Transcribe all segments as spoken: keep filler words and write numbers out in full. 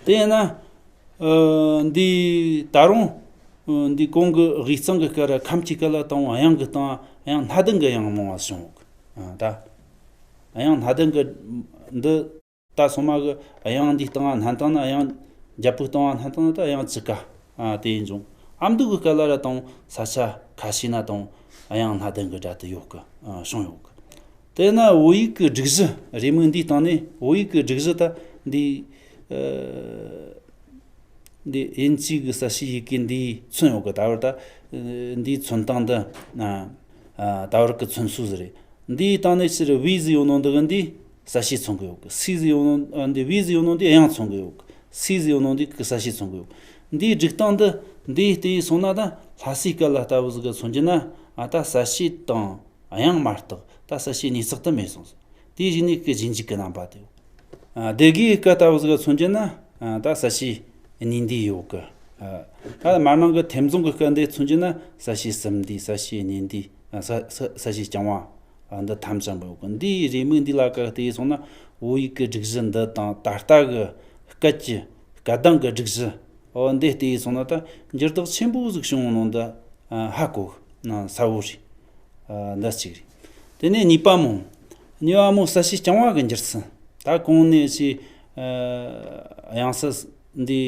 དེ་ཡིན་ན། ཨ། འདི་ད་རུང་། ཨ། འདི་གོང་གི་དབུས་གཙང་གི་སྐད་ར་ཁམས་ཀྱི་སྐད་ལ་བཏང་བ་དབྱངས་ཀྱི་སྟེང་དབྱངས་སྣ་ལྡན་གྱི་དབྱངས་མང་བ་བྱུང་ཡོད་གི། ཨ། ད་དབྱངས་སྣ་ལྡན་གྱི་འདི། ད་སོ་མ་གི་དབྱངས་འདིའི་སྟེང་ང་བསྣན་བཏང་ན། དབྱངས་རྒྱལ་པོའི་སྟེང་ང་བསྣན་བཏང་ན་ད་དབྱངས་ཅི་ག་ཨ་དེ་ཡིན་བྱུང་། ཨ་མདོ་གི་སྐད་ལ་ར་དང་ས་ཆ་ཁ་ཤས་ན་དང་དབྱངས་སྣ་ལྡན་གྱི་སྒྲ་དེ་ཡོད་གི། ཨ། བྱུང་ཡོད་གི། དེ་ན་བོད་ཡིག་གི་སྒྲིག་གཞི། རེའུ་མིག་འདིའི་སྟེང་ནས་བོད་ཡིག་གི་སྒྲིག་གཞི་ད་འདི། ཨ། འདི་དབྱིན་ཇི་གི་གསལ་བྱེད་ཡི་གེ་འདིས་མཚོན་ཡོད་གི། ད་བར་ད་འདིའི་མཚོན་སྟངས་འདི། ཨ། ཨ། ད་བར་གི་མཚོན་སྲོལ་ཟིག་རེད། འདིའི་སྟེང་ནས་ཕྱིར་བི་ཟིག་ཡོད་ནོ་འདི་གི་འདི་གསལ་བྱེད་མཚོན་གི་ཡོད་གི། སི་ཟིག་ཡོད་ནོ། ཨ། འདི་བི་ཟིག་ཡོད་ནོ་འདི་དབྱངས་མཚོན་གི་ཡོད་གི། སི་ཟིག་ཡོད་ནོ་འདི་གི་གསལ་བྱེད་མཚོན་གི་ཡོད་གི། འདིའི་སྒྲིག་སྟངས་འདི་འདིའི་སྟེང་སོང་ན་ད་ལྷ་སའི་སྐད་ལ་ལྟ་བུ་ཟིག་ག་མཚོན་རྒྱུ་ན། ཨ། ད་གསལ་བྱེད་དང་དབྱངས་མ་གཏོགས་ད་གསལ་བྱེད་ཉིས་བརྩེགས་དེ་མེད་སོང་ཟིག། དེའི་གཞུག་ནས་གི་རྗེས་འཇུག་གི་རྣམ་པ་དེ། ཨ། སྡེ་དགེའི་སྐད་ལྟ་བུ་ཟིག་ག་མཚོན་རྒྱུ་ན། ཨ། ད་གསལ་བྱེད་གཉིས་འདུས་ཡོད་གི། ཨ། ད་མར་ནང་གི་ཐེམ་རྫོང་གི་སྐད་འདི་མཚོན་རྒྱུ་ན་གསལ་བྱེད་གསུམ་འདུས། གསལ་བྱེད་གཉིས་འདུས། ཨ། གསལ་གསལ་གསལ་བྱེད་རྐྱང་བ། ཨ། འདི་ཐམས་ཅད་པོ་ཡོད་གི། འདིའི་རེའུ་མིག་འདི་ལ་ཀ་བལྟས་སོང་ན་བོད་ཡིག་གི་སྒྲིག་གཞི་འདི་དང་ད་ལྟ་གི་སྐད་ཀྱི་སྐད་གདངས་ཀྱི་སྒྲིག་གཞི། འོ། འདི་བལྟས་སོང་ན་ད་འགྱུར་ལྡོག་ཆེན་པོ་ཟིག་བྱུང་ནོ་འདི། ཨ། ཧ་གོ་གི། གསལ་བོ་རེད། ཨ། འདི་གཅིག་རེད། དེ་ནས་གཉིས་པ་མོ། གཉིས་པ་མོ་གསལ་བྱེད་རྐྱང་བ་གི་འགྱུར་ཚུལ། ད་གོང་ནས་ཅི། ཨ། དབྱངས་གསལ་འདི་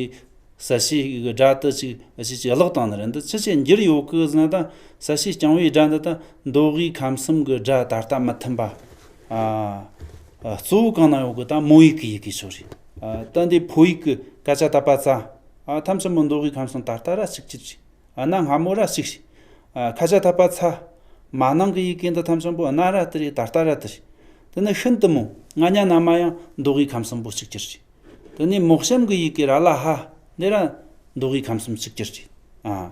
གསལ་བྱེད་ཀྱི་སྒྲ་དེ་ཅིག་ཅིག་ཅིག་བརླག་བཏང་ནི་རེད། འདི་ཅི་ཅིག་འགྱུར་ཡོད་གི་ཟེར་ན། ད་གསལ་བྱེད་རྐྱང་བའི་སྒྲ་འདི་ད་མདོ་དབུས་ཁམས་གསུམ་གྱི་སྒྲ་ད་ལྟ་མི་མཐུན་པ། ཨ། ཨ། གཙོ་བོ་གང་ན་ཡོད་གི། ད་མོ་ཡིག་གི་ཡི་གེ་ཚོ་རེད། ཨ། ད་འདི་ཕོ་ཡིག་གི་ཀ་ཅ་ཏ་པ་ཙ། ཨ། ཐམས་ཅད་པོ་མདོ་དབུས་ཁམས་གསུམ་ད་ལྟ་ར་གཅིག་གྱུར་རེད། ཨ། གནའ་སྔ་མོ་ར་གཅིག་རེད། ཨ། ཁ་ཅ་ཏ་པ་ཚ། མ་ནིང་གི་ཡི་གེ་འདི་ཐམས་ཅད་པོ་གནའ་ར་དེ་རེད། ད་ལྟ་ར་དེ་རེད། དེ་ནི་ཤིན་ཏུ་མོ། ང་ཉ་ན་མ་ཡང་མདོ་དབུས་ཁམས་གསུམ་པོ་གཅིག་གྱུར་རེད། དེ་ནས་མོ་གཤམ་གྱི་ཡི་གེ་ར་ལ་ཧ། འདི་ར་མདོ་དབུས་ཁམས་གསུམ་གཅིག་གྱུར་རེད། ཨ།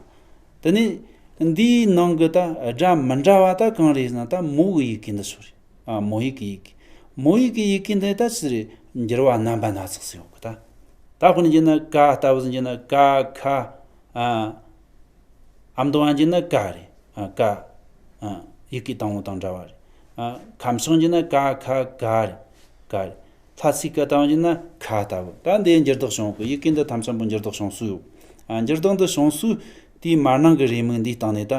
དེ་ནས་འདིའི་ནང་གི་ད་སྒྲ་མི་འདྲ་བ་ད་གང་རེད་ཟེར་ན། ད་མོ་གི་ཡི་གེ་འདི་ཚོ་རེད། ཨ། མོ་ཡིག་གི་ཡི་གེ། མོ་ཡིག་གི་ཡི་གེ་འདི་ད་ཅི་རེད། འགྱུར་བ་རྣམ་པ་སྣ་ཚོགས་སུ་ཡོང་གི། ད་ད་དཔེར་ན་བྱས་ན་ཀ་ལྟ་བུ་ཟིག་བྱས་ན་ཀ་ཁ། ཨ། ཨ་མདོ་བ་བྱས་ན་ཀ་རེད། ཨ། ཀ། ཨ། ཡི་གེ་དང་པོ་དང་འདྲ་བ་རེད། ཨ། ཁམས་བྱང་བྱས་ན་ཀ་ཁ་ག་རེད། ག་རེད། ལྷ་སའི་སྐད་ལྟ་བུ་བྱས་ན་ཁ་ལྟ་བུ། ད་འདི་འགྱུར་ལྡོག་བྱུང་གི། ཡི་གེ་འདི་ཐམས་ཅད་པོ་འགྱུར་ལྡོག་བྱུང་སྲོལ་ཡོད། ཨ། འགྱུར་ལྡོག་འདི་བྱུང་སྲོལ་དེའི་མར་ནང་གི་རེའུ་མིག་འདིའི་སྟེང་ནས་ད།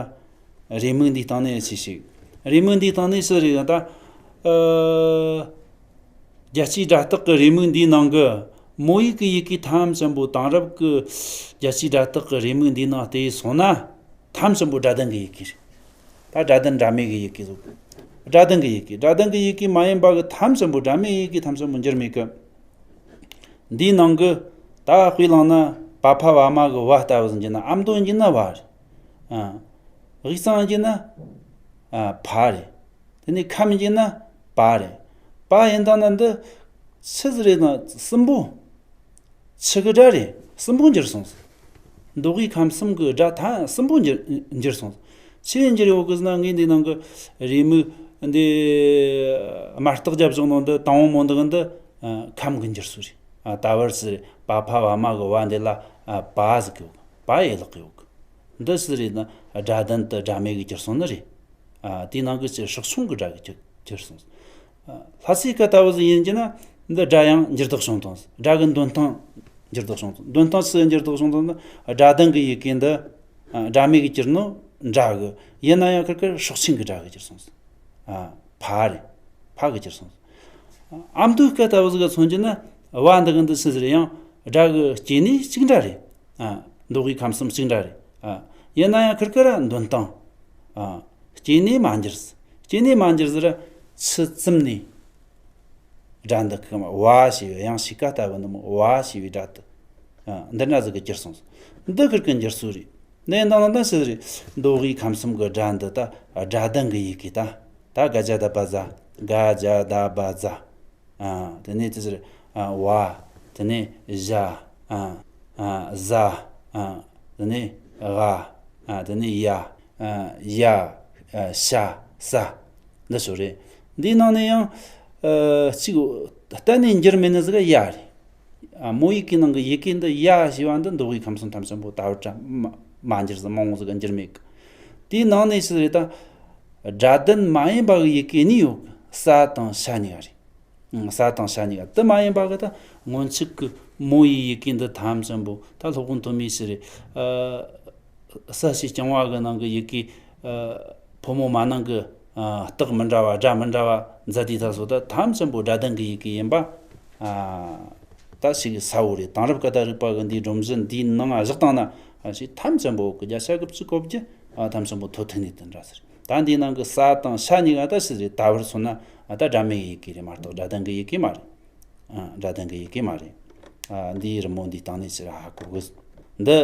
རེའུ་མིག་འདིའི་སྟེང་ནས་ཅི་ཞིག་རེའུ་མིག་འདིའི་སྟེང་ནས་ཅི་རེད་ད། ཨ། རྒྱལ་སྤྱིའི་སྒྲ་རྟགས་ཀྱི་རེའུ་མིག་འདིའི་ནང་གི་མོ་ཡིག་གི་ཡི་གེ་ཐམས་ཅད་པོ་དེང་རབས་ཀྱི་རྒྱལ་སྤྱིའི་སྒྲ་རྟགས་ཀྱི་རེའུ་མིག་འདིའི་ནང་བལྟས་སོང་ན། ཐམས་ཅད་པོ་སྒྲ་ལྡན་གྱི་ཡི་གེ་རེད། ད་སྒྲ་ལྡན་སྒྲ་མེད་ཀྱི་ཡི་གེ་ཟེར། སྒྲ་ལྡན་གྱི་ཡི་གེ། སྒྲ་ལྡན་གྱི་ཡི་གེ་མ་ཡིན་པ་གི་ཐམས་ཅད་པོ། སྒྲ་མེད་ཡི་གེ་ཐམས་ཅད་པོ་འགྱུར་མེད་ཀི། འདིའི་ནང་གི་ད་དཔེ་བླངས་ན་པ་ཕ་བ་མ་གི་བ་ལྟ་བུ་ཟིག་བྱས་ན། ཨ་མདོ་བྱས་ན་བ་རེད། ཨ། དབུས་གཙང་བྱས་ན། ཨ། ཕ་རེད། དེ་ནས་ཁམས་བྱས་ན་པ་རེད། པ་ཡིན་དང་ན་འདི་ཆི་ཟིག་རེད་ན་གསུམ་པོ། ཆི་གི་སྒྲ་རེད། གསུམ་པོ་འགྱུར་སོང་ཟིག། མདོ་དབུས་ཁམས་གསུམ་གི་སྒྲ་ཐ་གསུམ་པོ་འགྱུར་འགྱུར་སོང་ཟིག། ཆི་འགྱུར་ཡོད་གི་ཟེར་ན། ངས་འདི་ནང་གི་རེའུ་མིག་འདི་དམར་རྟགས་རྒྱབ་བཞག་ནོ་འདི་དང་པོ་མོ་འདི་གི་འདི། ཨ། ཁམས་གི་འགྱུར་སྲོལ་རེད། ཨ། ད་བར་སི་རེད། པ་ཕ་བ་མ་གི་བ་འདི་ལ། ཨ། པ་ཟེར་གི་ཡོད་གི། པ་ཡི་ལག་གི་ཡོད་གི། འདི་སི་རེད་ན་སྒྲ་ལྡན་དུ་སྒྲ་མེད་གི་གྱུར་སོང་ནི་རེད། ཨ། དེའི་ནང་གི་ཅི་སྲོག་ཆུང་གི་སྒྲ་གི་གྱུར་གྱུར་སོང་། ཨ། ལྷ་སའི་སྐད་ལྟ་བུ་ཟིག་ཡིན་གྱི་ན་འདི་སྒྲ་ཡང་འགྱུར་ལྡོག་བྱུང་དང་། སྒྲ་གི་འདོན་སྟངས་འགྱུར་ལྡོག་བྱུང་དང་། འདོན་སྟངས་སུ་འགྱུར་ལྡོག་བྱུང་དང་ན། སྒྲ་ལྡན་གི་ཡི་གེ་འདི། ཨ། སྒྲ་མེད་གི་གྱུར་ནོ་འདྲ་གི། ཡིན་ན་ཡང་ཁེར་ཁེར་སྲོག་ཆེན་གི་སྒྲ་གི་གྱུར་སོང་། ཨ། ཕ་རེད། ཕ་གི་གྱུར་སོང་། ཨ་མདོའི་སྐད་ལྟ་བུ་ཟིག་ག་མཚོན་གྱི་ན་བ་འདི་གི་འདི་སི་ཟིག་རེད། ཡང་སྒྲ་གི་སྐྱེ་གནས་གཅིག་འདྲ་རེད། ཨ། མདོ་དབུས་ཁམས་གསུམ་གཅིག་འདྲ་རེད། ཨ། ཡིན་ན་ཡང་ཁེར་ཁེར་ར་འདོན་སྟངས། ཨ། སྐྱེ་གནས་མ་འགྱུར་ཟིག། སྐྱེ་གནས་མ་འགྱུར་ཟིག་ར་ཆུ་བཙུམ་ནས། སྒྲ་འདི་གི་བ་ཞེས་པའི་དབྱངས་ཕྱུག་པ་ལྟ་བུ་འདི་མོ་བ་ཞེས་པའི་སྒྲ་དེ། ཨ། འདི་འདྲ་ཟིག་གི་གྱུར་སོང་ཟིག། འདི་ཁེར་གི་འགྱུར་སྲོལ་རེད། འདི་ཡིན་དང་ན་ད་སི་ཟིག་རེད། མདོ་དབུས་ཁམས་གསུམ་གི་སྒྲ་འདི་ད་སྒྲ་ལྡན་གི་ཡི་གེ་ད། ད་ག་ཇ་ད་བ་ཟ། ག་ཇ་ད་བ་ཟ། ཨ། དེ་ནས་ཅི་ཟེར། ཨ། བ། དེ་ནས་ཞ། ཨ། ཨ། ཟ། ཨ། དེ་ནས་ཝ། ཨ། དེ་ནས་ཡ། ཨ། ཡ། ཨ། ཤ། ས། འདི་ཚོ་རེད། འདིའི་ནང་ནས་ཡང་། ཨ། གཅིག་གཏན་ནས་འགྱུར་མེད་ནི་ཟིག་ཡ་རེད། ཨ། མོ་ཡིག་གི་ནང་གི་ཡི་གེ་འདི་ཡ་ཞེས་པ་འདི་མདོ་དབུས་ཁམས་གསུམ་ཐམས་ཅད་པོ་ད་བར་དྲ་མ་མ་འགྱུར་ཟིག། མང་བོ་ཟིག་ག་འགྱུར་མེད་གི། དེའི་ནང་ནས་ཅི་རེད་ད། སྒྲ་ལྡན་མ་ཡིན་པ་གི་ཡི་གེ་གཉིས་ཡོད་གི། ས་དང་ཤ་གཉིས་ཀ་རེད། ས་དང་ཤ་གཉིས་ཀ་དེ་མ་ཡིན་པ་གི་ད་སྔོན་ཆད་གི་མོ་ཡི་ཡི་གེ་འདི་ཐམས་ཅད་པོ་ད་སློབ་དཔོན་ཐོན་མིའི་ཕྱིར་རེད། ཨ། ས་གཞི་རྐྱང་བ་གི་ནང་གི་ཡི་གེ་ཨ། ཕོ་མོ་མ་ནིང་གི་ཨ། རྟགས་མི་འདྲ་བ་སྒྲ་མི་འདྲ་བ་མཛད་དེ་ད་སོ་ད་ཐམས་ཅད་པོ་སྒྲ་ལྡན་གི་ཡི་གེ་ཡིན་པ་ཨ། ད་ཞིག་གསལ་བོ་རེད། དེང་རབས་སྐད་བརྡ་རིག་པ་གི་འདིའི་སྒྲོམ་གཞི་འདིའི་ནང་བཞག་བཏང་ན་ཨ། ཞིག་ཐམས་ཅད་པོ་གི་བརྒྱ་ཆ་དགུ་བཅུ་གོ་བརྒྱད་ཨ། ཐམས་ཅད་པོ་ཐོ་ཐུག་ནས་དེ་འདྲ་ཟེར། ད་འདིའི་ནང་གི་ས་དང་ཤ་གཉིས་ཀ་ད་ཕྱི་རེད། ད་བར་སོང་ན་ཨ། ད་སྒྲ་མེད་ཡི་གེ་རེད་མ་གཏོགས་སྒྲ་ལྡན་གི་ཡི་གེ་མ་རེད། ཨ། སྒྲ་ལྡན་གི་ཡི་གེ་མ་རེད། ཨ། འདིའི་རི་མོ་འདིའི་སྟེང་ནས་ཕྱིར་ཧ་གོ་གི། འདི་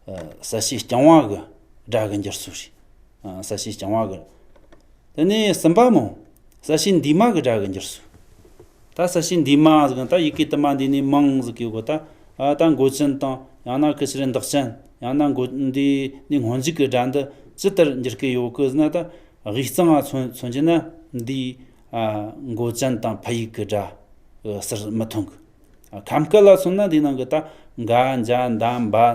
ཨ། ས་གཞི་རྐྱང་བ་གི་སྒྲ་གི་འགྱུར་སྲོལ་རེད། ཨ། ས་གཞི་རྐྱང་བ་གི། དེ་ནས་གསུམ་པ་མོ། ས་གཞི་འདུས་མ་གི་སྒྲ་གི་འགྱུར་སྲོལ། ད་ས་གཞི་འདུས་མ་ཟིག་ད་ཡི་གེ་དུ་མ་འདི་ནས་མང་ཟིག་གི་གོ་ད། ཨ། ད་མགོ་ཅན་དང་ཡང་ན་ཀི་ཕྱིར་འདག་ཅན་ཡང་ན་མགོ་འདི་ནས་སྔོན་འཇུག་གི་སྒྲ་འདི་ཇི་ལྟར་འགྱུར་གི་ཡོད་གི་ཟེར་ན། ད་དབུས་གཙང་ང་མཚོན་མཚོན་གྱི་ན་འདི་ཨ། མགོ་ཅན་དང་ཕ་ཡིག་གི་སྒྲ་ཟུར་མི་ཐོན་གི། ཨ། ཁམས་སྐད་ལ་མཚོན་ན་འདི་ནང་གི་ད་འགའ་འཇའ་འདའ་འབའ་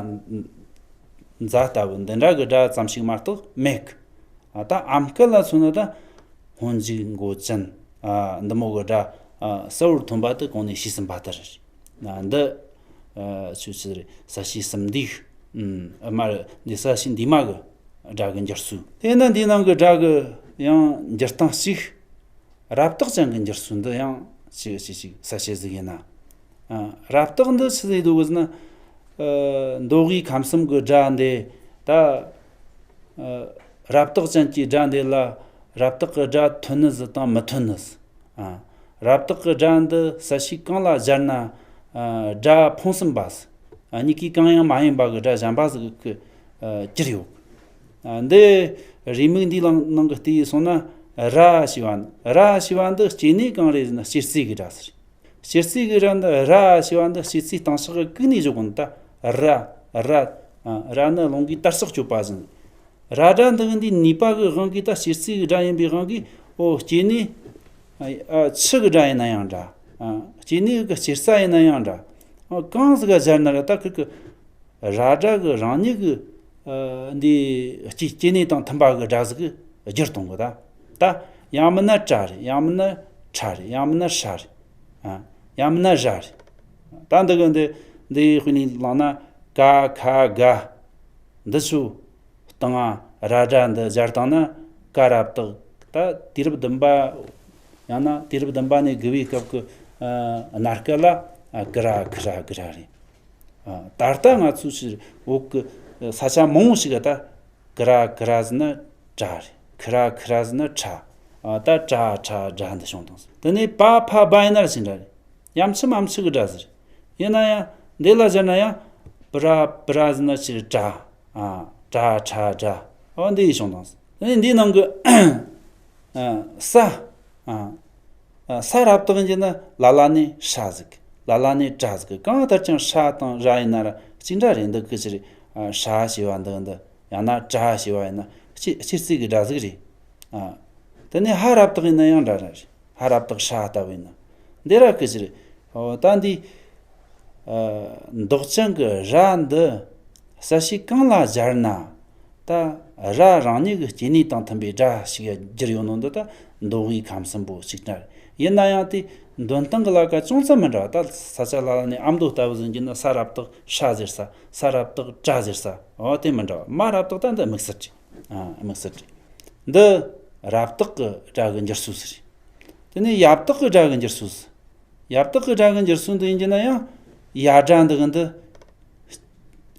འཛའ་ལྟ་བུ་འདི་འདྲ་གི་སྒྲ་ཙམ་ཞིག་མ་གཏོགས་མེད་གི། ཨ། ད་ཨམ་སྐད་ལ་མཚོན་ན་ད་སྔོན་འཇུག་མགོ་ཅན་ཨ། འདི་མོ་གི་སྒྲ་ཨ། གསལ་བོར་ཐོན་པ་དེ་གོང་ནས་ཞུས་ཟིན་པ་ལྟར། ཨ། འདི་ཨ། ཆོས་ཕྱིར་ས་གཞི་གསུམ་འདུས། ཨ། མར་འདི་ས་གཞི་འདུས་མ་གི་སྒྲ་གི་འགྱུར་སྲོལ། དེས་ན་འདིའི་ནང་གི་སྒྲ་གི་ཡང་འགྱུར་སྟངས་གཅིག་རབ་རྟགས་ཅན་གྱི་འགྱུར་སྲོལ་འདི་ཡང་ཞིག་ཞིག་ཞིག་གསལ་བཤད་ཟིག་ཡིན་ན། ཨ། རབ་རྟགས་འདི་ཆི་ཟིག་འདུག་ཟེར་ན། ཨ། མདོ་དབུས་ཁམས་གསུམ་གྱི་སྒྲ་འདི་ད་ཨ། རབ་རྟགས་ཅན་གྱི་སྒྲ་འདི་ལ་རབ་རྟགས་ཀྱི་སྒྲ་ཐོན་ནི་ཟིག་དང་མི་ཐོན་ནི་ཟིག་ཨ། རབ་རྟགས་ཀྱི་སྒྲ་འདི་ས་གཞི་གང་ལ་སྦྱར་ན་ཨ། སྒྲ་ཕུང་གསུམ་པ་ཟིག་ཨ། གཉིས་ཀའི་གང་ཡང་མ་ཡིན་པ་གི་སྒྲ་གཞན་པ་ཟིག་གི་ཨ། གྱུར་ཡོད། ཨ། འདི་རེའུ་མིག་འདིའི་ནང་གི་བལྟས་སོང་ན་ར་ཞེས་པ། ར་ཞེས་པ་འདི་སྐྱེ་གནས་གང་རེད་ཟེར་ན་སྐྱེད་ཚལ་གྱི་སྒྲ་ཟེར། སྐྱེད་ཚལ་གྱི་སྒྲ་འདི་ར་ཞེས་པ་འདི་སྐྱེད་ཚལ་གཏིང་ཟབ་གི་གུག་ནས་བཞག་གོ་ནི་ད། ར། ར། ཨ། ར་ནི་རླུང་གིས་དར་ཟབ་གཅོད་པ་ཟེར། ར་སྒྲ་འདི་གི་འདི་ནུས་པ་གི་དབང་གིས་ད་སྐྱེད་ཚལ་གྱི་སྒྲ་ཡིན་པའི་དབང་གིས། ཨོ། སྐྱེ་གནས་ཨ། ཆུ་གི་སྒྲ་ཡིན་ན་ཡང་འདྲ། ཨ། སྐྱེ་གནས་གི་སྐྱེད་ས་ཡིན་ན་ཡང་འདྲ། ཨ། གང་ཟིག་ག་སྦྱར་ན་ར་ད་ཁི་གི་ར་སྒྲ་གི་རང་ཉིད་གི་ཨ། འདི་སྐྱེ་སྐྱེ་གནས་དང་མཐུན་པ་གི་སྒྲ་ཟིག་གི་བསྒྱུར་གཏོང་གི་ད། ད་ཡང་མིན་ན་ཏྲ་རེད། ཡང་མིན་ན་ཁྲ་རེད། ཡང་མིན་ན་ཧྲ་རེད། ཨ། ཡང་མིན་ན་ཞ་རེད། ད་འདི་གི་འདི་འདི་དཔེ་ནས་བླངས་ན་ཀ་ཁ་ག་འདི་ཚོ་སྟེང་ང་ར་སྒྲ་འདི་སྦྱར་བཏང་ན་ཀ་རབ་རྟགས། ད་དུས་རབས་བདུན་པ་ཡང་ན་དུས་རབས་བདུན་པ་ནས་དགུ་པའི་སྐབས་ཀྱི་ཨ། གནའ་སྐད་ལ་ཨ། ཀི་ར་ཁི་ར་གི་ར་རེད། ཨ། ད་ལྟ་ང་ཚོའི་ཕྱིར་བོད་ཀྱི་ས་ཆ་མང་བོ་ཞིག་ག་ད་ཀི་ར་ཀི་ར་ཟེར་ན་ཏྲ་རེད། ཁི་ར་ཁི་ར་ཟེར་ན་ཁྲ། ཨ། ད་ཏྲ་ཁྲ་སྒྲ་འདི་བྱུང་བཏང་། དེ་ནས་པ་ཕ་བ་ཡིན་ན་ལ་ཕྱིན་འདྲ་རེད། ཡ་མཆུ་མ་མཆུ་གི་སྒྲ་ཟེར། ཡིན་ན་ཡང་འདི་ལ་སྦྱར་ན་ཡང་པི་ར་པི་ར་ཟེར་ན་ཕྱིར་ཏྲ། ཨ། ཏྲ་ཁྲ་སྒྲ། ཨོ་འདི་ཡི་བྱུང་བཏང་། དེ་ནས་འདིའི་ནང་གི་ཨ། ས། ཨ། ཨ། ས་རབ་རྟགས་ཡིན་གྱི་ན་ལ་ལ་ནས་ཧྲ་ཟིག་ལ་ལ་ནས་ཏྲ་ཟིག་གང་ལྟར་ཀྱང་ཧྲ་དང་ར་ཡིན་ན་ར་གཅིག་འདྲ་རེད། འདི་གི་ཕྱིར་ཨ། ཧྲ་ཞེས་པ་འདི་འདི་ཡང་ན་ཏྲ་ཞེས་པ་ཡིན་ན་སྐྱེད་སྐྱེད་ཚལ་གྱི་སྒྲ་ཟིག་རེད། ཨ། དེ་ནས་ཧ་རབ་རྟགས་ཡིན་ན་ཡང་འདྲ་འདྲ་རེད། ཧ་རབ་རྟགས་ཧྲ་ལྟ་བུ་ཡིན་ན་འདི་ར་གི་ཕྱིར། ཨོ་ད་འདི་ཨ། མདོག་ཅན་གྱི་ར་འདི་ས་གཞི་གང་ལ་སྦྱར་ན། ད་ར་རང་ཉིད་ཀྱི་སྐྱེ་གནས་དང་མཐུན་པའི་སྒྲ་ཞིག་བསྒྱུར་ཡོད་ནོ་འདི་ད་མདོ་དབུས་ཁམས་གསུམ་པོ་ཞིག་ན་ཡིན་ན་ཡང་དེ་འདོན་སྟངས་ཀྱི་ལ་ཀ་ཅུང་ཙམ་མི་འདྲ་བ། ད་ས་ཆ་ལ་ལ་ནས་ཨ་མདོ་ལྟ་བུ་ཟིག་ཡིན་གྱི་ན་ས་རབ་རྟགས་ཧྲ་ཟེར་ས། ས་རབ་རྟགས་ཏྲ་ཟེར་ས། འོ་དེ་མི་འདྲ་བ། མ་རབ་རྟགས་ད་འདི་དམིགས་བསལ་རེད། ཨ། དམིགས་བསལ་རེད། འདི་རབ་རྟགས་ཀྱི་སྒྲ་གི་འགྱུར་སྲོལ་ཟེར། དེ་ནས་ཡ་བཏགས་ཀྱི་སྒྲ་གི་འགྱུར་སྲོལ་ཟེར། ཡ་བཏགས་ཀྱི་སྒྲ་གི་འགྱུར་སྲོལ་འདི་ཡིན་གྱི་ན་ཡང་ཡ་སྒྲ་འདི་གི་འདི་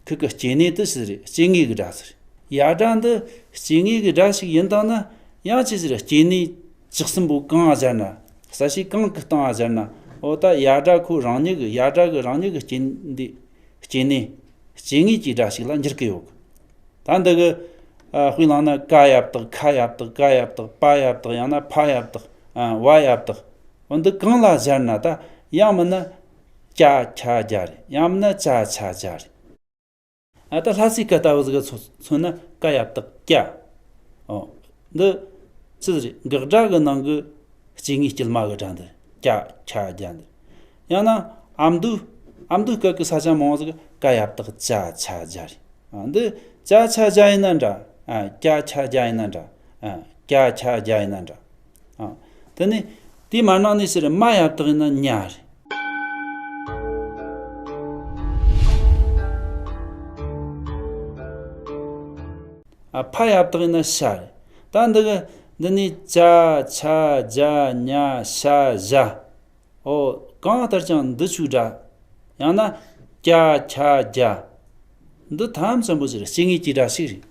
ཁི་གི་སྐྱེ་གནས་དེ་ཞིག་རེད། སྐྱེ་ངེས་ཀྱི་སྒྲ་ཟེར། ཡ་སྒྲ་འདི་སྐྱེ་ངེས་ཀྱི་སྒྲ་ཞིག་ཡིན་དང་ན་ཡང་ཅི་ཟེར། སྐྱེ་གནས་བཅུ་གསུམ་པོ་གང་ང་སྦྱར་ན། ས་གཞི་གང་གི་སྟེང་ང་སྦྱར་ན། འོ་ད་ཡ་སྒྲ་ཁོ་རང་ཉིད་ཀྱི་ཡ་སྒྲ་གི་རང་ཉིད་ཀྱི་སྐྱེ་འདི་སྐྱེ་གནས་སྐྱེ་ངེས་ཀྱི་སྒྲ་ཞིག་ལ་འགྱུར་གི་ཡོད་གི། ད་འདི་གི་ཨ། དཔེ་བླངས་ན་ཀ་ཡ་བཏགས་ཁ་ཡ་བཏགས་ག་ཡ་བཏགས་པ་ཡ་བཏགས་ཡང་ན་ཕ་ཡ་བཏགས་ཨ། བ་ཡ་བཏགས། འོ་འདི་གང་ལ་སྦྱར་ན་ད་ཡང་མིན་ན་ཀྱ་ཁྱ་རྒྱ་རེད། ཡང་མིན་ན་ཅ་ཆ་རྒྱ་རེད། ཨ། ད་ལྷ་སའི་སྐད་ལྟ་བུ་ཟིག་ག་མཚོན་ན་ཀ་ཡ་བཏགས་ཀྱ། འོ་འདི་ཅི་ཟིག་རེད། འགག་སྒྲ་གི་ནང་གི་སྐྱེ་ངེས་དཀྱུས་མ་གི་སྒྲ་འདི་ཀྱ་ཁྱ་རྒྱ་འདི། ཡང་ན་ཨ་མདོའི་ཨ་མདོའི་སྐད་གི་ས་ཆ་མང་བོ་ཟིག་ག་ཀ་ཡ་བཏགས་ཅ་ཆ་རྒྱ་རེད། ཨ། འདི་ཅ་ཆ་རྒྱ་ཡིན་ན་འདྲ། ཨ། ཀྱ་ཁྱ་རྒྱ་ཡིན་ན་འདྲ། ཨ། ཀྱ་ཁྱ་རྒྱ་ཡིན་ན་འདྲ། ཨ། དེ་ནས་ དེའི་མར་ནང་ནས་ཟེར་མ་ཡ་བཏགས་ཡིན་ན་ཉ་རེད། ཨ། ཕ་ཡ་བཏགས་ཡིན་ན་ཤ་རེད། ད་འདི་གི་འདི་ནས་ཅ་ཆ་ཇ་ཉ་ཤ་ཞ། ཨོ། གང་ལྟར་ཀྱང་འདི་ཆོའི་སྒྲ། ཡང་ན་ཀྱ་ཁྱ་རྒྱ། འདི་ཐམས་ཅད་པོ་ཟེར་སྐྱེ་དངོས་ཀྱི་སྒྲ་ཞིག་རེད།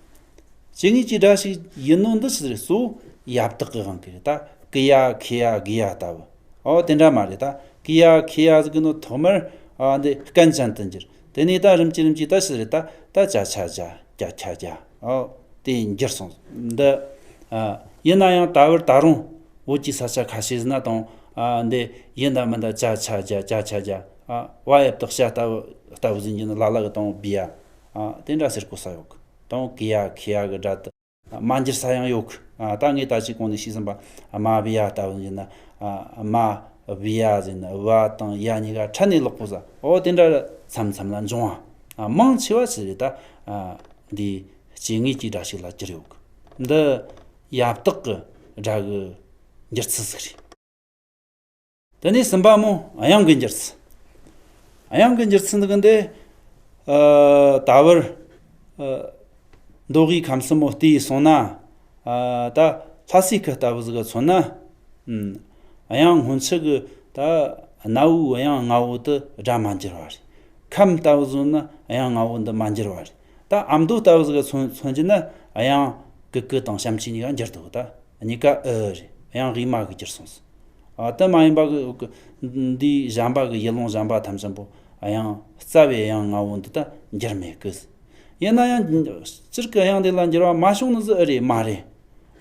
སྐྱེ་དངོས་ཀྱི་སྒྲ་ཞིག་ཡིན་ནོ་འདི་ཟེར་གཙོ་བོ་ཡ་བཏགས་ཀྱི་དབང་གིས་རེད། ད་ཀི་ཡ་ཁི་ཡ་གི་ཡ་ལྟ་བུ། ཨོ། དེ་འདྲ་མ་རེད། ད་ཀི་ཡ་ཁི་ཡ་ཟེར་གི་ནོ་ཐོག་མར། ཨ། འདི་སྐན་ཅན་དུ་འགྱུར། དེ་ནས་ད་རིམ་གྱིས་རིམ་གྱིས་ད་ཟེར་རེད། ད་ད་ཅ་ཆ་ཇ་ཀྱ་ཁྱ་རྒྱ། ཨོ། དེ་འགྱུར་སོང་། འདི། ཨ། ཡིན་ན་ཡང་ད་བར་ད་རུང་བོད་ཀྱི་ས་ཆ་ཁ་ཤས་ཟིན་ན་དང་། ཨ། འདི་ཡིན་ད་མིན་ད་ཅ་ཆ་ཇ་ཅ་ཆ་ཇ། ཨ། བ་ཡ་བཏགས་ཤ་ལྟ་བུ་ལྟ་བུ་ཟིན་གྱི་ནི་ལ་ལ་གི་དང་བི་ཡ། ཨ། དེ་འདྲ་ཟེར་གོ་ས་ཡོད་གི། དང་ཀི་ཡ་ཁི་ཡ་གི་སྒྲ་དེ་མ་འགྱུར་ས་ཡང་ཡོད་གི། ཨ། ད་ངས་ད་ཅི་གོང་ནས་ཤེས་ཟིན་པ། ཨ། མ་བི་ཡ་ལྟ་བུ་ཡིན་ན། ཨ། མ་བི་ཡ་ཟེར་ན་བ་དང་ཡ་གཉིས་ཀ་ཕྲད་ནས་ལོག་གོ་ས། ཨོ། དེ་འདྲ་མཚམས་མཚམས་ལ་འབྱུང་བ། ཨ། མང་ཆེ་བ་ཟེར་རེད། ད། ཨ། འདི་སྐྱེ་དངོས་ཀྱི་སྒྲ་ཞིག་ལ་གྱུར་ཡོད་གི། འདི་ཡ་བཏགས་ཀྱི་སྒྲ་གི་འགྱུར་ཚུལ་ཟིག་རེད། དེ་ནས་གསུམ་པ་མོ་དབྱངས་ཀྱི་འགྱུར་ཚུལ། དབྱངས་ཀྱི་འགྱུར་ཚུལ་འདི་གི་འདི། ཨ། ད་བར། ཨ། མདོ་དབུས་ཁམས་གསུམ་མོ་བལྟས་སོང་ན། ཨ། ད་ལྷ་སའི་ཁུལ་ལྟ་བུ་ཟིག་ག་མཚོན་ན། ཨུམ། དབྱངས་སྔོན་ཆད་གི་ད་གནའ་བོའི་དབྱངས་ལྔ་བོ་དེ་སྒྲ་མ་འགྱུར་བ་རེད། ཁམས་ལྟ་བུ་ཟིག་ན་དབྱངས་ལྔ་བོ་འདི་མ་འགྱུར་བ་རེད། ད་ཨ་མདོ་ལྟ་བུ་ཟིག་ག་མཚོན་མཚོན་གྱི་ན་དབྱངས་ཀི་ཀི་དང་ཞབས་ཀྱུ་གཉིས་ཀ་འགྱུར་འདུག། ད་གཉིས་ཀ་ཨི་རེད། དབྱངས་དབུས་མ་གི་གྱུར་སོང་ཟིག། ཨ། དེ་མ་ཡིན་པ་གི་འདི་གཞན་པ་གི་ཡུལ་ལུང་གཞན་པ་ཐམས་ཅད་པོ་དབྱངས་རྩ་བའི་དབྱངས་ལྔ་བོ་འདི་ད་འགྱུར་མེད་གི། ཡིན་ན་ཡང་སྤྱིར་གི་དབྱངས་འདི་ལ་འགྱུར་བ་མ་བྱུང་ནི་ཟིག་ཨེ་རེད། མ་རེད།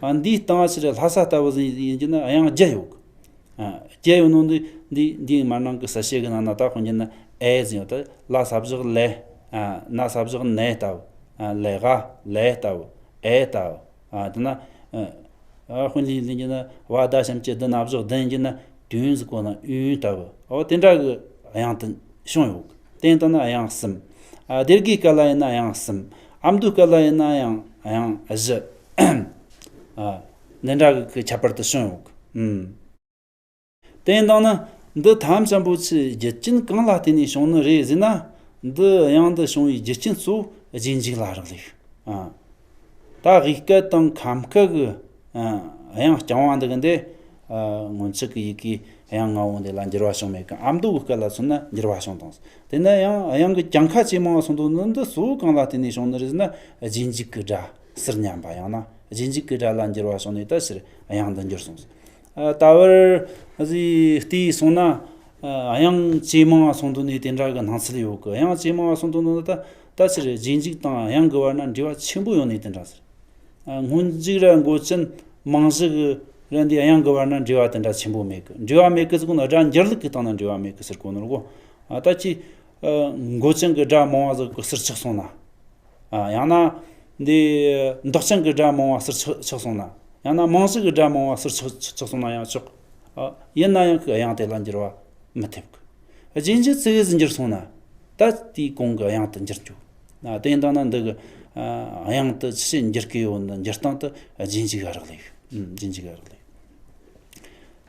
ཨ། འདིའི་སྟེང་ཕྱིར་ལྷ་ས་ལྟ་བུ་ཟིག་ཡིན་གྱི་ན་དབྱངས་བརྒྱད་ཡོད་གི། ཨ། བརྒྱད་ཡོད་ནོ་འདི་འདི་འདིའི་མར་ནང་གི་གསལ་བྱེད་གི་ནང་ན་ད་དཔེར་ན་ཨེ་ཟེར་ཡོད། ད་ལ་ས་བཞག་ལེ། ཨ། ན་ས་བཞག་ནེ་ལྟ་བུ། ཨ། ལེ་ག་ལེ་ལྟ་བུ། ཨེ་ལྟ་བུ། ཨ། དེ་ན། ཨ། དཔེར་ན་ལེན་གྱི་ན་བ་ད་ཞབས་ཀྱུ་བདུན་ན་བཞག་བདུན་གྱི་ན་དུན་ཟེར་གོ་ན་ཨུན་ལྟ་བུ། འོ། དེ་འདྲ་གི་དབྱངས་དེ་བྱུང་ཡོད་གི། དེ་ལྟ་ན་དབྱངས་གསུམ། ཨ། སྡེ་དགེའི་སྐད་ལ་ཡིན་ན་དབྱངས་གསུམ། ཨ་མདོའི་སྐད་ལ་ཡིན་ན་ཡང་དབྱངས་བཞི། ཨ། འདི་འདྲ་གི་ཁྱད་པར་དུ་བྱུང་ཡོད་གི། ཨུམ། དེ་ཡིན་དང་ན་འདི་ཐམས་ཅད་པོ་ཆུའི་རྒྱུ་རྐྱེན་གང་ལ་བརྟེན་ནས་བྱུང་ནི་རེད་ཟེར་ན། འདི་དབྱངས་འདི་བྱུང་བའི་རྒྱུ་རྐྱེན་གཙོ་བོ་རྗེས་འཇུག་ལ་རག་ལས། ཨ། ད་དབུས་སྐད་དང་ཁམས་སྐད་གི། ཨ། དབྱངས་རྐྱང་བ་འདི་གི་འདི། ཨ། སྔོན་ཆད་ཀྱི་ཡི་གེའི་དབྱངས་ལྔ་བོ་འདི་ལ་འགྱུར་བ་བྱུང་མེད་གི། ཨ་མདོ་གི་སྐད་ལ་མཚོན་ན་འགྱུར་བ་བྱུང་དང་། དེ་ན་ཡང་དབྱངས་ཀྱི་གྱངས་ཁ་ཇེ་མང་བ་སོང་དུས་ནི་འདི་གཙོ་བོ་གང་ལ་བརྟེན་ནས་བྱུང་ནི་རེད་ཟེར་ན། རྗེས་འཇུག་གི་སྒྲ་ཟུར་ཉམས་པ། ཡང་ན་རྗེས་འཇུག་གི་སྒྲ་ལ་འགྱུར་བ་བྱུང་ནས་ད་ཕྱིར་དབྱངས་འདི་འགྱུར་སོང་། ཨ། ད་བར་ཟིག་བལྟས་སོང་ན། ཨ། དབྱངས་ཇེ་མང་བ་སོང་དུས་ནས་དེ་འདྲ་གི་སྣང་ཚུལ་ཡོད་གི། དབྱངས་ཇེ་མང་བ་སོང་དུས་ནས་ད་ད་ཕྱིར་རྗེས་འཇུག་དང་དབྱངས་ཀྱི་བར་ན་འབྲེལ་བ་ཆེན་པོ་ཡོད་ནས་དེ་འདྲ་ཟེར། ཨ། སྔོན་འཇུག་ར་མགོ་ཅན་མང་གཞི་གི་ར་འདི་དབྱངས་ཀྱི་བར་ན་འབྲེལ་བ་དེ་འདྲ་ཆེན་པོ་མེད་གི། འབྲེལ་བ་མེད་གི་ཟེར་གོ་ནོ་སྒྲ་འགྱུར་ལུགས་ཀྱི་སྟེང་ན་འབྲེལ་བ་མེད་གི་ཟེར་གོ་ནོ་གོ། ཨ། ད་ཅི། ཨ། མགོ་ཅན་གྱི་སྒྲ་མང་བ་ཟིག་གི་ཟུར་ཆག་སོང་ན། ཨ། ཡང་ན་འདི་འདོགས་ཅན་གྱི་སྒྲ་མང་བ་ཟུར་ཆག་ཆག་སོང་ན། ཡང་ན་མང་གཞི་གི་སྒྲ་མང་བ་ཟུར་ཆག་ཆག་སོང་ན་ཡང་ཆོག། ཨ། ཡིན་ན་ཡང་གི་དབྱངས་དེ་ལ་འགྱུར་བ་མི་ཐེབས་གི། རྗེས་འཇུག་ཙི་གེ་ཟིག་འགྱུར་སོང་ན། ད་དེའི་གོང་གི་དབྱངས་དེ་འགྱུར་འགྱོ། ཨ། དེ་ཡིན་དང་ན་འདི་གི། ཨ། དབྱངས་དེ་ཆི་འགྱུར་གི་ཡོད་ན་འགྱུར་སྟངས་དེ་རྗེས་འཇུག་ག་རག་ལས་གི། ཨུམ། རྗེས་འཇུག་ག་རག་ལས་གི།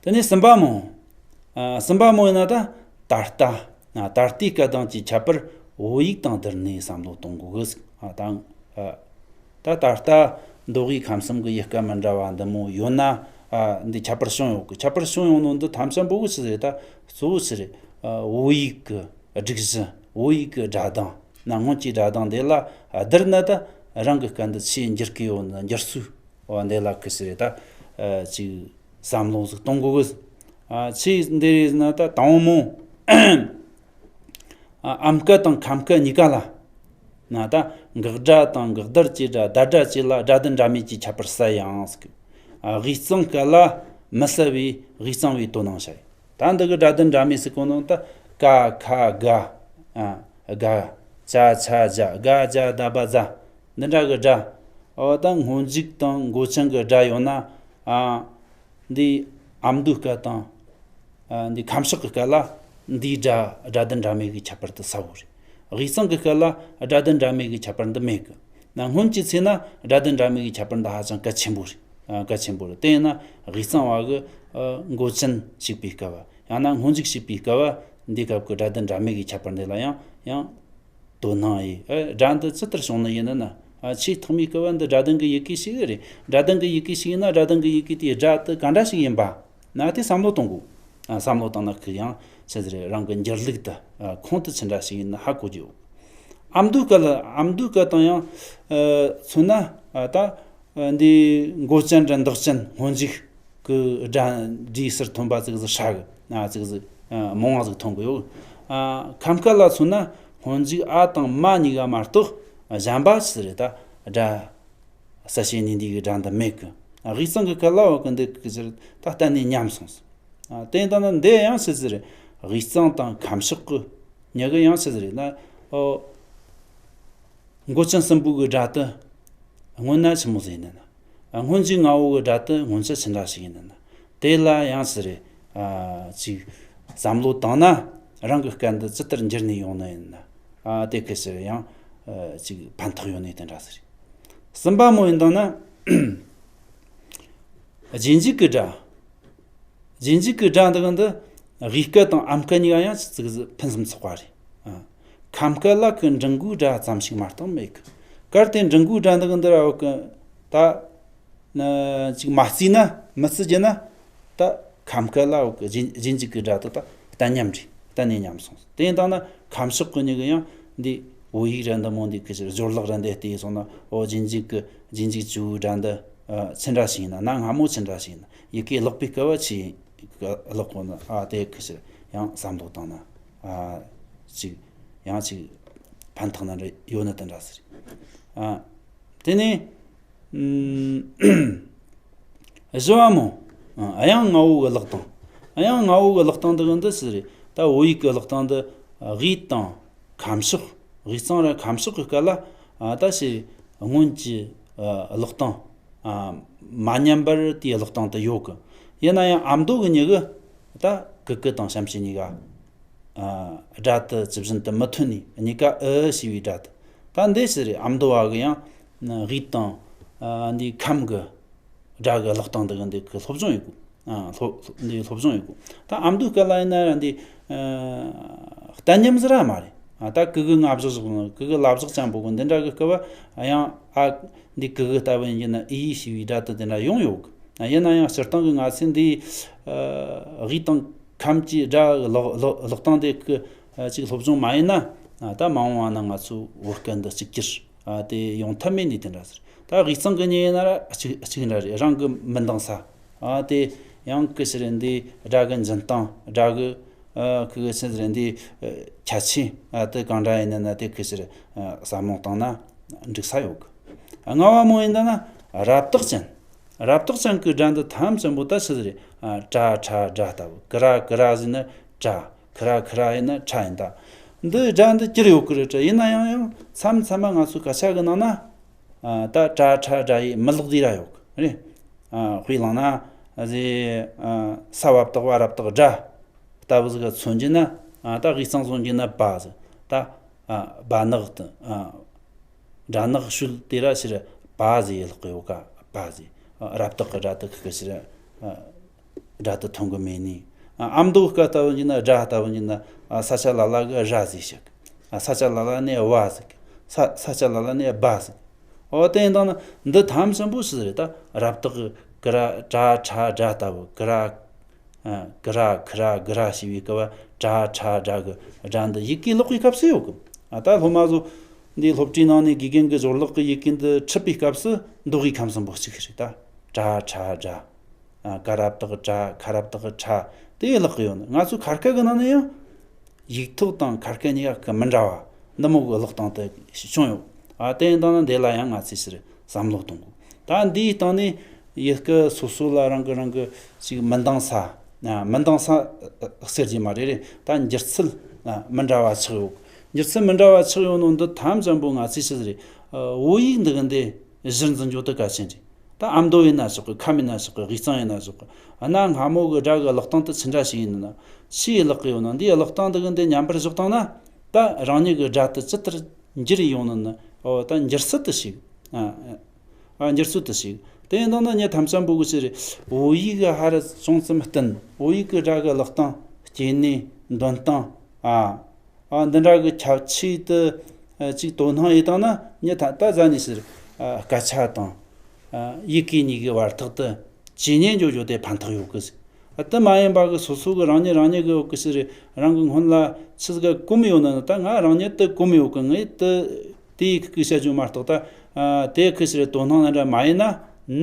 དེ་ནས་གསུམ་པ་མོ། ཨ། གསུམ་པ་མོ་ཡིན་ན་ད་ད་ལྟ། ཨ། ད་ལྟའི་སྐད་དང་གཅིག་ཁྱད་པར་བོད་ཡིག་དང་བསྡུར་ནས་བསམ་བློ་གཏོང་དགོས་གི། ཨ། ད། ཨ། ད་ད་ལྟ་མདོ་དབུས་ཁམས་གསུམ་གི་ཡུལ་སྐད་མི་འདྲ་བ་འདི་མོ་ཡོད་ན། ཨ། འདི་ཁྱད་པར་བྱུང་ཡོད་གི། ཁྱད་པར་བྱུང་ཡོང་ནོ་འདི་ཐམས་ཅད་པོ་གི་ཆི་ཟེར། ད་གཙོ་བོ་ཆི་རེད། ཨ། བོད་ཡིག་གི་སྒྲིག་གཞི། བོད་ཡིག་གི་སྒྲ་གདངས། ན་སྔོན་གྱི་སྒྲ་གདངས་འདི་ལ་བསྡུར་ན་ད་རང་གི་སྐད་འདི་ཆི་འགྱུར་གི་ཡོད་ན་འགྱུར་ཚུལ། འོ། འདི་ལ་གི་ཟེར་ད། ཨ། ཅིག་བསམ་བློ་ཟིག་གཏོང་དགོས་གི། ཨ། ཆི་འདི་རེད་ན་ད་དང་པོ་མོ། ཨ། ཨམ་སྐད་དང་ཁམས་སྐད་གཉིས་ཀ་ལ། ན་ད་འགག་སྒྲ་དང་འགག་སྡེར་གྱི་སྒྲ། བརྡ་སྒྲ་བཅས་ལ་སྒྲ་དོན་འདྲ་མིན་གྱི་ཁྱད་པར་གསལ་ཡང་ཟེར་གི། ཨ། དབུས་གཙང་སྐད་ལ་མི་གསལ་བའི་དབུས་གཙང་བའི་དོ་སྣང་བྱ་ཡི། ད་འདི་གི་སྒྲ་དོན་འདྲ་མིན་ཟེར་གོ་ནོ་ད་ཀ་ཁ་ག། ཨ། ག། ཅ་ཆ་ཇ། ག་ཇ་ད་བ་ཛ། འདི་འདྲ་གི་སྒྲ། འོ། ད་སྔོན་འཇུག་དང་མགོ་ཅན་གི་སྒྲ་ཡོད་ན། ཨ། འདི་ཨ་མདོའི་སྐད་དང་། ཨ། འདི་ཁམས་ཕྱོགས་ཀྱི་སྐད་ལ་འདིའི་སྒྲ་སྒྲ་དོན་འདྲ་མིན་གྱི་ཁྱད་པར་དེ་གསལ་བོ་རེད། དབུས་གཙང་གི་སྐད་ལ་སྒྲ་དོན་འདྲ་མིན་གྱི་ཁྱད་པར་འདི་མེད་གི། ན་སྔོན་གྱི་ཚེ་ན་སྒྲ་དོན་འདྲ་མིན་གྱི་ཁྱད་པར་འདི་ཧ་ཅང་གལ་ཆེན་པོ་རེད། ཨ། གལ་ཆེན་པོ་རེད། དེ་ཡིན་ན་དབུས་གཙང་བ་གི་ཨ་མགོ་ཅན་ཞིག་པའི་སྐབས། ཡང་ན་སྔོན་འཇུག་ཞིག་པའི་སྐབས། འདི་སྐབས་ཀྱི་སྒྲ་དོན་འདྲ་མེད་ཀྱི་ཁྱད་པར་འདི་ལ་ཡང་ཡང་དོ་སྣང་ཡིན། ཨ། སྒྲ་འདི་ཇི་ལྟར་བྱུང་ནི་ཡིན་ན། ཨ། ཆེས་ཐོག་མའི་སྐབས་འདི་སྒྲ་དོན་གྱི་ཡི་གེ་ཞིག་རེད། སྒྲ་དོན་གྱི་ཡི་གེ་ཞིག་ཡིན་ན་སྒྲ་དོན་གྱི་ཡི་གེ་དེའི་སྒྲ་དེ་ག་འདྲ་ཞིག་ཡིན་པ་ན་དེ་བསམ་བློ་གཏོང་དགོས། ཨ། བསམ་བློ་བཏང་ན་ཁོས་ཡང་ཆི་ཟིག་རེད། རང་གི་འགྱུར་ལུགས་དེ། ཨ། ཁུངས་དེ་ཅི་འདྲ་ཞིག་ཡིན་ན་ཧ་གོ་རྒྱུ་ཡོད། ཨ་མདོའི་སྐད་ལ། ཨ་མདོའི་སྐད་དང་ཡང་ཨ་མཚོན་ན། ཨ། ད་ཨ་འདི་མགོ་ཅན་ར་འདོགས་ཅན་སྔོན་འཇུག་གི་སྒྲ་འདྲིས་སུ་ཐོན་པ་ཙིག་ཟིག་ཧྲ་གི། ཨ། ཙིག་ཟིག་ཨ་མང་བ་ཟིག་ཐོན་གི་ཡོད། ཨ། ཁམས་སྐད་ལ་མཚོན་ན་སྔོན་འཇུག་ཨ་དང་མ་གཉིས་ཀ་མ་གཏོགས་གཞན་པ་ཆི་ཟིག་རེད། ད་སྒྲ་གསལ་བྱེད་གཉིས་འདི་གི་སྒྲ་འདི་མེད་གི། ཨ། དབུས་གཙང་གི་སྐད་ལ་འོ་གི་འདི་གི་ཟེར། ད་གཏན་ནས་ཉམས་སོང་ཟིག། ཨ། དེ་ཡིན་ད་ན་འདི་ཡང་ཆི་ཟིག་རེད། དབུས་གཙང་དང་ཁམས་ཕྱོགས་གི་མྱི་གི་ཡང་ཆི་ཟིག་རེད་ན། ཨོ། མགོ་ཅན་གསུམ་པོ་གི་སྒྲ་དེ་སྔོན་ན་ཆི་མོ་ཟིག་ཡིན་ན། ཨ། སྔོན་འཇུག་ལྔ་བོ་གི་སྒྲ་དེ་སྔོན་ཆད་ཅི་འདྲ་ཞིག་ཡིན་ན། དེ་ལ་ཡང་ཆི་རེད། ཨ། ཅིག་བསམ་བློ་བཏང་ན་རང་གི་སྐད་འདི་ཇི་ལྟར་འགྱུར་ནས་ཡོང་ནི་ཡིན་ན། ཨ། དེ་གི་ཕྱིར་ཡང་ཨ་ཅིག་ཕན་ཐོགས་ཡོད་ནི་དེ་འདྲ་ཟིག་རེད། གསུམ་པ་མོ་ཡིན་དང་ན། རྗེས་འཇུག་གི་སྒྲ། རྗེས་འཇུག་གི་སྒྲ་འདི་གི་འདི་དབུས་སྐད་དང་ཨམ་སྐད་གཉིས་ཀ་ཡང་ཅིག་ཙིག་ཕུན་སུམ་ཚོགས་པ་རེད། ཨ། ཁམས་སྐད་ལ་གི་འབྲིང་པོའི་སྒྲ་ཙམ་ཞིག་མ་གཏོགས་མེད་གི། གལ་ཏེ་འབྲིང་པོའི་སྒྲ་འདི་གི་འདི་ར་འོ་གི་ད་ན་ཅིག་མ་བརྩིས་ན། མི་བརྩི་རྒྱུ་ན། ད་ཁམས་སྐད་ལ་འོ་གི་རྗེས་རྗེས་འཇུག་གི་སྒྲ་དེ་ད་གཏན་ཉམས་རེད། གཏན་ནས་ཉམས་སོང་། དེ་ཡིན་དང་ན་ཁམས་ཕྱོགས་གི་མྱི་གི་ཡང་འདི་བོད་ཡིག་ར་འདི་མོ་འདི་གི་ཕྱིར་སྦྱོར་ཀློག་ར་འདི་བལྟས་སོང་ན། འོ། རྗེས་འཇུག་གི་རྗེས་འཇུག་བཅུ་བོའི་སྒྲ་འདི་ཨ་ཅི་འདྲ་ཞིག་ཡིན་ན། གནའ་སྔ་མོ་ཅི་འདྲ་ཞིག་ཡིན་ན། ཡི་གེ་ཀློག་པའི་སྐབས་ཅི་ཀློག་གོ་ན། ཨ། དེ་གི་ཕྱིར་ཡང་བསམ་བློ་བཏང་ན། ཨ། ཅིག་ཡང་ཅིག་ཕན་ཐོགས་ན་འདྲ་ཡོད་ན་དེ་འདྲ་ཟེར། ཨ། དེ་ནས་ཨུམ། བཞི་བ་མོ། ཨ། དབྱངས་ལྔ་བོ་གི་ཀློག་སྟངས། དབྱངས་ལྔ་བོ་གི་ཀློག་སྟངས་འདི་གི་འདི་ཟེར་རེད། ད་བོད་ཡིག་གི་ཀློག་སྟངས་འདི་དབུས་དང་ཁམས་ཕྱོགས། དབུས་གཙང་ར་ཁམས་ཕྱོགས་གི་སྐད་ལ། ཨ། ད་ཕྱིར་སྔོན་གྱི་ཨ་ཀློག་སྟངས། ཨ། མ་ཉམས་པར་དེའི་ཀློག་སྟངས་དེ་ཡོད་གི། ཡིན་ན་ཡང་ཨ་མདོ་གི་མྱི་གི་ད་གི་གུ་དང་ཞབས་ཀྱུ་གཉིས་ཀ། ཨ། སྒྲ་དེ་ཇི་བཞིན་དུ་མི་ཐོན་ནས་གཉིས་ཀ་ཨུ་ཞེས་པའི་སྒྲ་དེ། ད་འདི་ཕྱིར་ཨ་མདོ་བ་གི་ཡང་དབུས་དང་ཨ་འདི་ཁམས་གི་སྒྲ་གི་ཀློག་སྟངས་འདི་གི་འདི་གི་སློབ་སྦྱོང་ཡོད་གི། ཨ། སློབ་སློབ་འདི་སློབ་སྦྱོང་ཡོད་གི། ད་ཨ་མདོའི་སྐད་ལ་ཡིན་ན་འདི་ཨ་གཏན་ཉམས་ཟེར་ར་མ་རེད། ཨ། ད་གི་གུ་ལྔ་བཞག་བཞག་ན། གི་གུ་ལྔ་བཞག་ཅན་པོ་གི་འདི་འདྲ་གི་སྐབས་ཡང་ཨ་འདི་གི་གུ་ལྟ་བུ་ཡིན་ན་ཨི་ཞེས་པའི་སྒྲ་དེ་འདི་འདྲ་ཡོང་ཡོད་གི། ཨ། ཡིན་ན་ཡང་སྤྱིར་བཏང་གི་ང་ཚོས་འདི་ཨ་དབུས་དང་ཁམས་ཀྱི་སྒྲ་གི་ཀློག་ཀློག་ཀློག་སྟངས་དེ་གི་ཨ་ཅིག་སློབ་སྦྱོང་མ་ཡིན་ན། ཨ། ད་མ་འོངས་པ་ན་ང་ཚོ་བོད་སྐད་འདི་གཅིག་གྱུར་ཨ་དེ་ཡོང་ཐབས་མེད་ནི་དེ་འདྲ་ཟེར། ད་དབུས་གཙང་གི་མྱི་ཡིན་ན་ར་གཅིག་གཅིག་འདྲ་རེད། རང་གི་མི་འདང་ས། ཨ། དེ་ཡང་གི་ཕྱིར་འདི་སྒྲ་གི་འཛིན་སྟངས། སྒྲ་གི་ཨ་གི་གི་ཕྱིར་འདི་ཨ་ཁྱད་ཆོས། ཨ། དེ་གང་འདྲ་ཡིན་ན་དེ་གི་ཕྱིར་ཨ་བསམ་བློ་བཏང་ན་འགྲིག་ས་ཡོད་གི། ཨ། ལྔ་བ་མོ་ཡིན་ད་ན་རབ་རྟོག་ཅན། རབ་རྟོག་ཅན་གི་སྒྲ་འདི་ཐམས་ཅད་པོ་ད་ཆི་ཟིག་རེད། ཨ། ཀྲ་ཁྲ་སྒྲ་ལྟ་བུ། ཀི་ར་ཀི་ར་ཟེར་ན་ཀྲ། ཁི་ར་ཁི་ར་ཡིན་ན་ཁྲ་ཡིན་ད། འདི་སྒྲ་འདི་ཅི་རེད་ཡོད་གི་རེད་དྲ། ཡིན་ན་ཡང་ཡང་མཚམས་མཚམས་མ་ང་ཚོ་སྐད་ཆ་གི་ནང་ན། ཨ། ད་ཀྲ་ཁྲ་སྒྲ་ཡི་མི་ཀློག་དེ་ར་ཡོད་གི་རེད། ཨ། དཔེ་བླངས་ན་ཟེ། ཨ། ས་བབ་བཏགས་བ་རབ་བཏགས་སྒྲ་ལྟ་བུ་ཟིག་ག་མཚོན་རྒྱུ་ན། ཨ། ད་དབུས་གཙང་སོང་རྒྱུ་ན་བ་ཟིག། ད་ཨ་བ་ནག་དང་། ཨ། སྒྲ་ནག་ཤོད་དེ་ར་ཕྱིར་བ་ཟེ་ཡི་ལྷག་གི་ཡོད་ག་བ་ཟེ། ཨ། རབ་བཏགས་གི་སྒྲ་དེ་གི་གི་ཕྱིར་ཨ་སྒྲ་དེ་ཐོན་གི་མེད་ནི། ཨ། ཨ་མདོ་སྐད་ལྟ་བུ་ཡིན་ན། སྒྲ་ལྟ་བུ་ཡིན་ན། ཨ། ས་ཆ་ལ་ལ་གི་ར་ཟེ་ཞིག། ཨ། ས་ཆ་ལ་ལ་ནས་བ་ཟེ་གི། ས་ས་ཆ་ལ་ལ་ནས་བ་ཟེ་གི། འོ། དེ་ཡིན་དང་ན་འདི་ཐམས་ཅད་པོ་ཆི་ཟིག་རེད། ད་རབ་བཏགས་གི་ཀི་ར་ཀྲ་ཁྲ་སྒྲ་ལྟ་བུ། ཀི་ར། ཨ། ཀི་ར་ཁི་ར་གི་ར་ཞེས་པའི་སྐབས་ཀྲ་ཁྲ་སྒྲ་གི་སྒྲ་འདི་ཡི་གེ་ཀློག་པའི་སྐབས་སུ་ཡོད་གི། ཨ། ད་སློབ་མ་ཚོ་འདི་སློབ་གྲྭའི་ནང་ནས་དགེ་རྒན་གྱི་སྦྱོར་ཀློག་གི་ཡི་གེ་འདི་ཁྲིད་པའི་སྐབས་སུ་འདོགས་པའི་ཁམས་གསུམ་པོ་གཅིག་རེད། ད་ཀྲ་ཁྲ་སྒྲ། ཨ། ཀ་རབ་བཏགས་ཀྲ། ཁ་རབ་བཏགས་ཁྲ། དེ་ཀློག་གི་ཡོད་ནི། ང་ཚོ་ཁ་སྐད་གི་ནང་ནས་ཡང་ཡིག་ཐོག་དང་ཁ་སྐད་གཉིས་ཀ་གི་མི་འདྲ་བ་འདི་མོ་གི་ཀློག་སྟངས་དེ་བྱུང་ཡོད། ཨ། དེ་ཡིན་དང་ན་འདི་ལ་ཡང་ང་ཚོས་ཕྱིར་བསམ་བློ་གཏོང་དགོས། ད་འདིའི་སྟེང་ནས་ཡི་གེ་སོ་སོ་ལ་རང་གི་རང་གི་ཅིག་མི་འདང་ས། ཨ། མི་འདང་ས་ཟེར་རྒྱུ་མ་རེད་རེད། ད་འགྱུར་ཚུལ་ཨ་མི་འདྲ་བ་ཆགས་ཡོད། འགྱུར་ཚུལ་མི་འདྲ་བ་ཆགས་ཡོད་ནོ་འདི་ཐམས་ཅད་པོ་ང་ཚོས་ཆི་ཟིག་རེད། ཨ། བོད་ཡིག་འདི་གི་འདི་གཞིར་འཛིན་རྒྱུ་དེ་གལ་ཆེན་རེད། ད་ཨ་མདོ་ཡིན་ན་ཆོག་གི། ཁམས་ཡིན་ན་ཆོག་གི། དབུས་གཙང་ཡིན་ན་ཆོག་གི། གནའ་སྔ་མོ་གི་སྒྲ་གི་ཀློག་སྟངས་དེ་ཅི་འདྲ་ཞིག་ཡིན་ན། ཆི་ཡི་ཀློག་གི་ཡོད་ན། འདིའི་ཀློག་སྟངས་དེ་གི་འདི་ཉམས་པར་བཞག་བཏང་ན། ད་རང་ཉིད་གི་སྒྲ་དེ་ཇི་ལྟར་འགྱུར་ཡོང་ནི་ན། འོ། ད་འགྱུར་ཚུལ་དེ་ཞིག། ཨ། ཨ་འགྱུར་ཚུལ་དུ་ཞིག་དེ་ཡིན་དང་ན་ངས་ཐམས་ཅད་པོ་གི་ཕྱིར་བོད་ཡིག་གི་ཧ་ར་ཅུང་ཙམ་བསྟན། བོད་ཡིག་གི་སྒྲ་གི་ཀློག་སྟངས། སྐྱེ་གནས། འདོན་སྟངས། ཨ་ཨ་འདི་འདྲ་གི་ཁྱད་ཆོས་དེ་ཨ་ཅིག་དོ་སྣང་ཡེད་དང་ན་ངས་ད་ད་ཟ་ནས་ཕྱིར་ཨ་སྐད་ཆ་དང་ཨ་ཡི་གེ་གཉིས་ཀྱི་བར་ཐག་དེ་ཇེ་ཉེ་འགྱོ་འགྱོ་དེ་ཕན་ཐོགས་ཡོད་གི་ཟེར། ཨ་དེ་མ་ཡིན་པ་གི་སོ་སོ་གི་རང་ཉིད་རང་ཉིད་གི་ཡོད་གི་ཕྱིར་རང་གི་སྔོན་ལ་ཆི་ཟིག་གོམས་ཡོད་ན་ད་ང་རང་ཉིད་དེ་གོམས་ཡོད་གི། ངས་དེ་དེའི་གི་བཤད་རྒྱུ་མ་གཏོགས་ད་ཨ་དེ་གི་ཕྱིར་དོ་སྣང་འདྲ་མ་ཡེད་ན་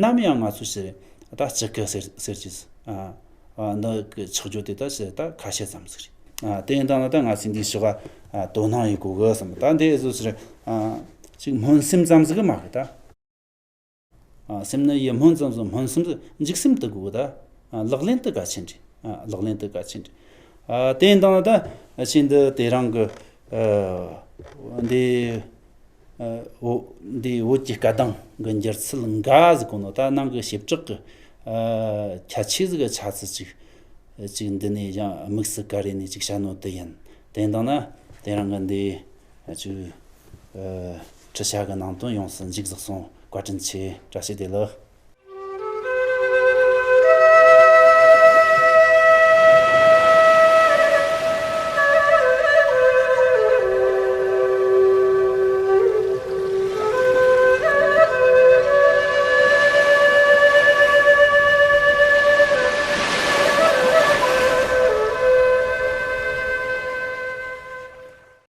ནམ་ཡང་ང་ཚོ་ཕྱིར་ད་ཅི་གི་ཟེར་ཟེར་གྱི་ཟེར། ཨ་ཨ་འདི་གི་ཆགས་རྒྱུ་དེ་ད་ཕྱིར་ད་ཁ་ཤས་ཙམ་ཟིག་རེད། ཨ་དེ་ཡིན་དང་ན་ད་ང་ཚོས་འདིའི་ཕྱོགས་ཨ་དོ་སྣང་ཡེད་དགོས་གི་བསམ། ད་འདི་བཟོ་ཕྱིར་ཨ་ཅིག་སྨོན་སེམས་ཙམ་ཟིག་གི་མ་གི་ད། ཨ་སེམས་ནི་ཡིད་སྨོན་ཙམ་ཟིག་སྨོན་སེམས་ཟིག་འཇིགས་སེམས་དེ་དགོས་གི་ད། ཨ་ལག་ལེན་དེ་གལ་ཆེན་རེད། ཨ་ལག་ལེན་དེ་གལ་ཆེན་རེད། ཨ་དེ་ཡིན་དང་ན་ད་ཕྱིར་འདི་དེ་རིང་གི་ཨ་འདི་ཨ་བོད་འདི་བོད་ཀྱི་སྐད་གདངས་གི་འགྱུར་ཚུལ་འགའ་ཟིག་གོ་ནོ། ད་ནང་གི་བྱེ་བྲག་གི་ཨ་ཁྱད་ཆོས་ཟིག་གི་ཆ་ཚིག་ཅིག་ཅིག་འདི་ནས་ཡང་དམིགས་སུ་བཀར་ནས་ཅིག་བཤད་ནོ་དེ་ཡིན། དེ་ཡིན་དང་ན་དེ་རིང་གི་འདི་ཅིག་ཨ་ཁྲིད་བྱ་གི་ནང་དོན་ཡོངས་སུ་མཇུག་བསྡུ་སོང་། བཀའ་དྲིན་ཆེ། བཀྲ་ཤིས་བདེ་ལེགས།